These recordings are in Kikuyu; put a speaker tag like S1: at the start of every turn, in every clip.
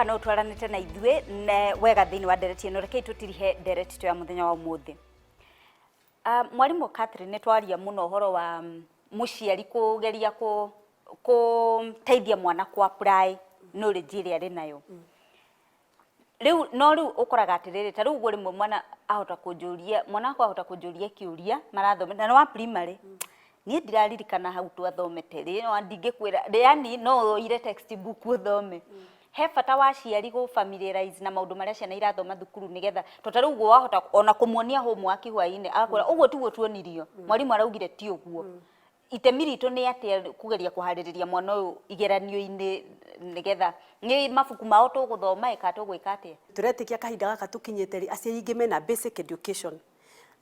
S1: Ngwĩhoka no ũtwaranĩte na ithuĩ ne wega thĩinĩ wa ndereti ĩno. Rekei tũtirihe ndereti ĩto ya mũthenya wa ũmũthĩ. Mwarimũ Catherine, nĩ twaria mũno ũhoro wa mũciari kũgeria kũteithia mwana kũ apply knowledge ĩrĩa arĩ nayo. Rĩu no rĩu ũkoraga atĩrĩrĩ, ta rĩu ũguo rĩmwe mwana ahota kũnjũria, mwana wakwa ahota kũnjũria kĩũria marathomete, na nĩ wa primary. Niĩ ndiraririkana hau twathomete rĩ, no ndingĩkwĩra, yani no ũire textbook ũthome. He bata wa aciari gũ familiarize na maũndũ marĩa ciana irathoma thukuru nĩgetha, to ta rĩu ũguo wahota ona kũmuonia homework hwaĩ-inĩ, agakwĩra ũguo tiguo tuonirio, mwarimũ araugire ti ũguo. Itemi ritũ nĩ atĩa kũgeria kũharĩrĩria mwana ũyũ igeranio-inĩ nĩgetha, nĩ mabuku mao tũgũthoma ĩ kana tũgwĩka atĩa?
S2: Tũretĩkia kahinda gaka tũkinyĩte rĩ, aciari aingĩ mena basic education,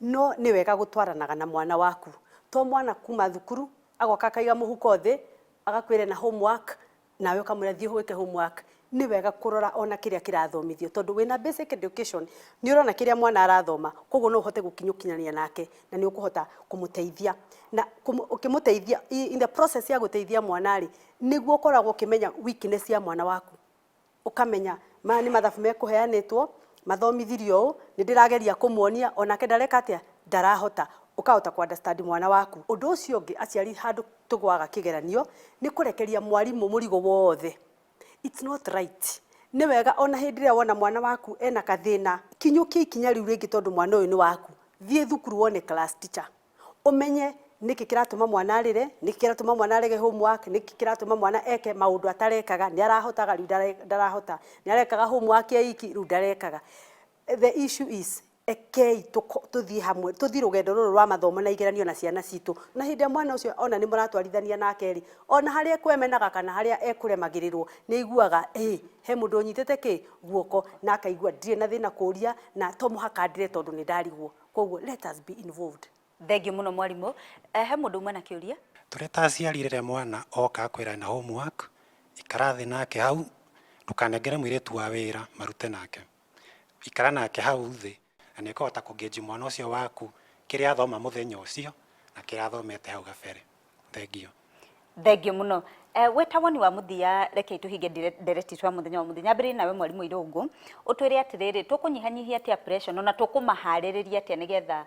S2: no nĩ wega gũtwaranaga na mwana waku. To mwana kuma thukuru, agoka akaiga mũhuko thĩ, agakwĩra ena homework, nawe ũkamwĩra thiĩ wĩke homework. Nĩ wega kũrora ona kĩrĩa kĩrathomithio, tondũ wĩna basic education, nĩ ũrona kĩrĩa mwana arathoma, koguo no ũhote gũkinyũkania nake, na nĩ ũkũhota kũmũteithia. Na ũkĩmũteithia, in the process ya gũteithia mwana rĩ, nĩguo ũkoragwo ũkĩmenya weakness ya mwana waku. Ũkamenya maya nĩ mathabu mekũheanĩtwo, mathomithirio ũũ, nĩ ndĩrageria kũmuonia, onake ndareka atĩa, ndarahota. Ũkahota kũ understand mwana waku. Ũndũ ũcio ũngĩ aciari handũ tũgwaga kĩgeranio, nĩ kũrekeria mwarimũ mũrigo wothe. It's not right. Nĩ wega ona hĩndĩ ĩrĩa wona mwana waku ena gathĩna, kinyũkia ikinya rĩu rĩngĩ tondũ mwana ũyũ nĩ waku. Thiĩ thukuru wone class teacher. Ũmenye nĩkĩ kĩratũma mwana arĩre, nĩkĩ kĩratũma mwana arege homework, nĩkĩ kĩratũma mwana eke maũndũ atarekaga, nĩ arahotaga rĩu ndarahota, nĩ arekaga homework e iki rĩu ndarekaga. The issue is, rekei tũthiĩ hamwe, tũthiĩ rũgendo rũrũ rwa mathomo na igeranio na ciana citũ. Na hĩndĩ ĩrĩa mwana ũcio ona nĩ mũratwarithania nake rĩ, ona harĩa ekwemenaga kana harĩa ekũremagĩrĩrwo, nĩ aiguaga ĩ, he mũndũ ũnyitĩte kĩ, guoko, na akaigua ndirĩ na thĩna kũria, na to mũhaka ndĩre tondũ nĩ ndarigwo. Koguo let us be involved.
S1: Thengiũ mũno mwarimũ. He mũndũ uma na kĩũria?
S3: Tũrĩ ta aciari rĩrĩa mwana oka akwĩra ena homework, ikara thĩ nake hau, ndũkanengere mũirĩtu wa wĩra marute nake. Ikara nake hau thĩ na nĩ ũkũhota kũ gauge mwana ũcio waku kĩrĩa athoma mũthenya ũcio na kĩrĩa athomete hau gabere. Thengiũ.
S1: Thengiũ mũno. Wĩ ta woni wa mũthia, rekei tũhinge ndereti itũ ya mũthenya wa ũmũthĩ. Nyambĩrĩrie nawe mwarimũ Irũngũ, ũtwĩre atĩrĩrĩ, tũkũnyihanyihia atĩa pressure na tũkũmaharĩrĩria atĩa nĩgetha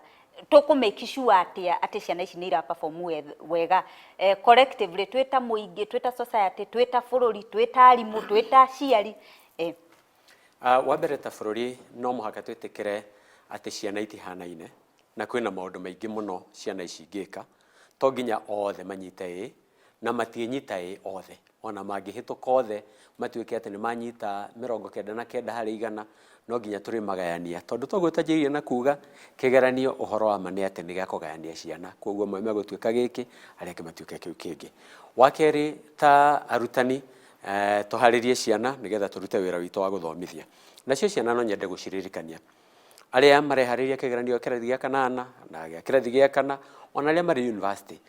S1: tũkũ make sure atĩa atĩ ciana ici nĩ ira perform wega collectively, twĩ ta mũingĩ, twĩ ta society, twĩ ta bũrũri, twĩ ta arimũ, twĩ ta aciari?
S4: Wa mbere ta bũrũri no mũhaka twĩtĩkĩre atĩ ciana itihanaine na kwĩna maũndũ maingĩ mũno ciana ici ingĩka. To nginya othe manyite ĩ na matiĩnyita ĩ othe. Ona mangĩhĩtũka othe matuĩke atĩ nĩ manyita 99%, no nginya tũrĩmagayania. Tondũ toguo twanjĩrĩirie na kuga kĩgeranio ũhoro wa ma nĩ atĩ nĩ gĩa kũgayania ciana. Koguo amwe megũtuĩka gĩkĩ, arĩa angĩ matuĩke kĩu kĩngĩ. Wa kerĩ ta arutani tũharĩrie ciana nĩgetha tũrute wĩra witũ wa gũthomithia. Nacio ciana no nyende gũciririkania arĩa mareharĩria kĩgeranio gĩa kĩrathi gĩa kanana na gĩa kĩrathi gĩa kana ona arĩa marĩ university.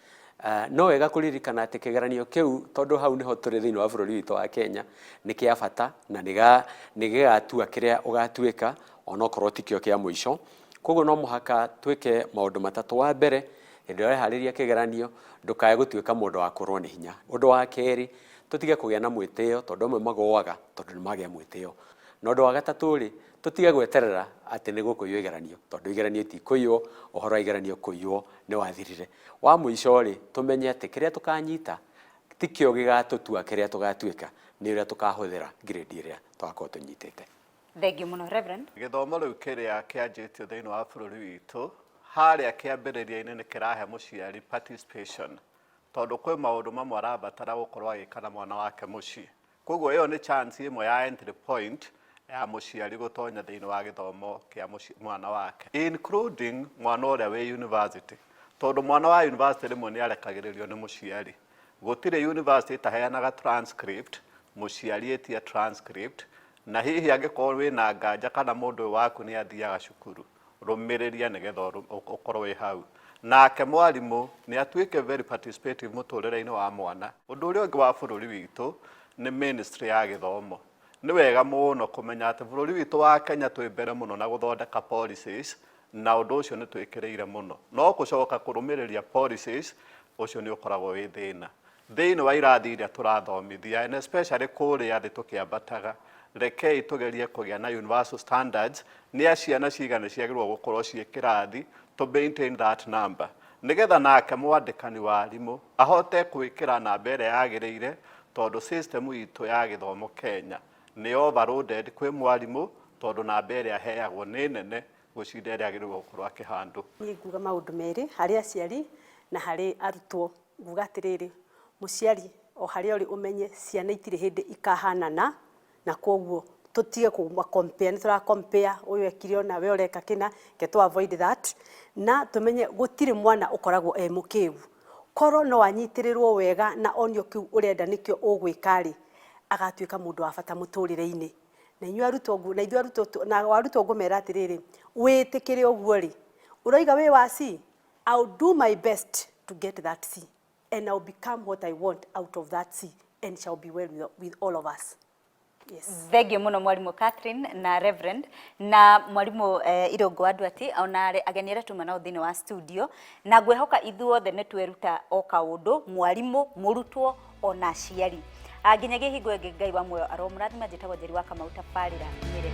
S4: No wega kũririkana atĩ kĩgeranio kĩu tondũ hau nĩho tũrĩ thĩinĩ wa bũrũri witũ wa Kenya nĩ kĩa bata na nĩ gĩgatua kĩrĩa ũgatuĩka onokorwo tikĩo kĩa mũico. Koguo no mũhaka twĩke maũndũ matatũ. Wa mbere, hĩndĩ ĩrĩa ũreharĩria kĩgeranio ndũkae gũtuĩka mũndũ wa kũrwo nĩ hinya. Ũndũ wa kerĩ, tũtige kũgĩa na mwĩtĩo tondũ amwe magũaga tondũ nĩ magĩa mwĩtĩo. Na ũndũ wa gatatũ rĩ, tũtige gweterera atĩ nĩ gũkũiywo igeranio tondũ igeranio itikũiywo, ũhoro wa igeranio kũiywo nĩ wathirire. Wa mũico rĩ, tũmenye atĩ kĩrĩa tũkanyita tikĩo gĩgatũtua kĩrĩa tũgatuĩka, nĩ ũrĩa tũkahũthĩra grade ĩrĩa tũgakorwo tũnyitĩte.
S1: Thengiũ mũno Reverend.
S5: Gĩthomo rĩu kĩrĩa kĩanjĩtio thĩinĩ wa bũrũri witũ, harĩa kĩambĩrĩria-inĩ nĩ kĩrahe mũciari participation, tondũ kwĩ maũndũ mamwe arabatara gũkorwo agĩka na mwana wake mũciĩ. Koguo ĩyo nĩ chance ĩmwe ya entry point ya mũciari gũtonya thĩinĩ wa gĩthomo kĩa mwana wake, including mwana ũrĩa wĩ university, tondũ mwana wa university rĩmwe nĩ arekagĩrĩrio nĩ mũciari. Gũtirĩ university ĩtaheanaga transcript, mũciari ĩtia transcript, na hihi angĩkorwo wĩna nganja kana mũndũ ũyũ waku nĩ athiaga cukuru, rũmĩrĩria nĩgetha ũkorwo wĩ hau. Nake mwarimũ nĩ atuĩke very participative mũtũrĩre-inĩ wa mwana. Ũndũ ũrĩa ũngĩ wa bũrũri witũ nĩ ministry ya gĩthomo. Nĩ wega mũno kũmenya atĩ bũrũri witũ wa Kenya twĩ mbere mũno na gũthondeka policies, na ũndũ ũcio nĩ twĩkĩrĩire mũno. No gũcoka kũrũmĩrĩria policies, ũcio nĩ ũkoragwo wĩ thĩna. Thĩinĩ wa irathi iria tũrathomithia, and especially kũrĩa thĩ tũkĩambataga, Rekei tũgerie kũgĩa na universal standards nĩ a ciana cigana ciagĩrĩirwo gũkorwo ciĩ kĩrathi, to maintain that number nĩgetha nake mwandĩkani wa arimũ ahote gwĩkĩra namba ĩrĩa yagĩrĩire, tondũ system itũ ya gĩthomo Kenya nĩ overloaded kwĩ mwarimũ, tondũ namba ĩrĩa aheagwo nĩ nene gũcinda ĩrĩa agĩrĩirwo gũkorwo akĩhandũ.
S2: Niĩ nguga maũndũ merĩ harĩ aciari na harĩ arutwo. Nguga atĩrĩrĩ, mũciari o harĩa ũrĩ ũmenye ciana itirĩ hĩndĩ ikahanana, na koguo tũtige kũma compare, nĩ tũra compare ũyũ ekire ũna, we ũreka kĩna, reke tũ avoid that, na tũmenye gũtirĩ mwana ũkoragwo e mũkĩgu. Korwo no anyitĩrĩrwo wega na onio kĩu ũrenda nĩkĩo ũgwĩka rĩ, agatuĩka mũndũ wa bata mũtũrĩre-inĩ. Na inyuĩ arutwo, na ithuĩ arutwo, na arutwo ngũmera atĩrĩrĩ, wĩtĩkĩre ũguo rĩ, ũroiga wĩ wa C, I'll do my best to get that C and I'll become what I want out of that C and shall be well with all of us. Yes.
S1: Thengiũ mũno mwarimũ Catherine na Reverend na mwarimũ Irũngũ wa Nduati, ona ageni arĩa tuma nao thĩinĩ wa studio, na ngwĩhoka ithuothe nĩ tweruta o kaũndũ, mwarimũ, mũrutwo ona aciari. Nginyagia hingo ĩngĩ, Ngai wa muoyo aromũrathima. Njĩtagwo Njeri wa Kamau, tabarĩra mĩrega.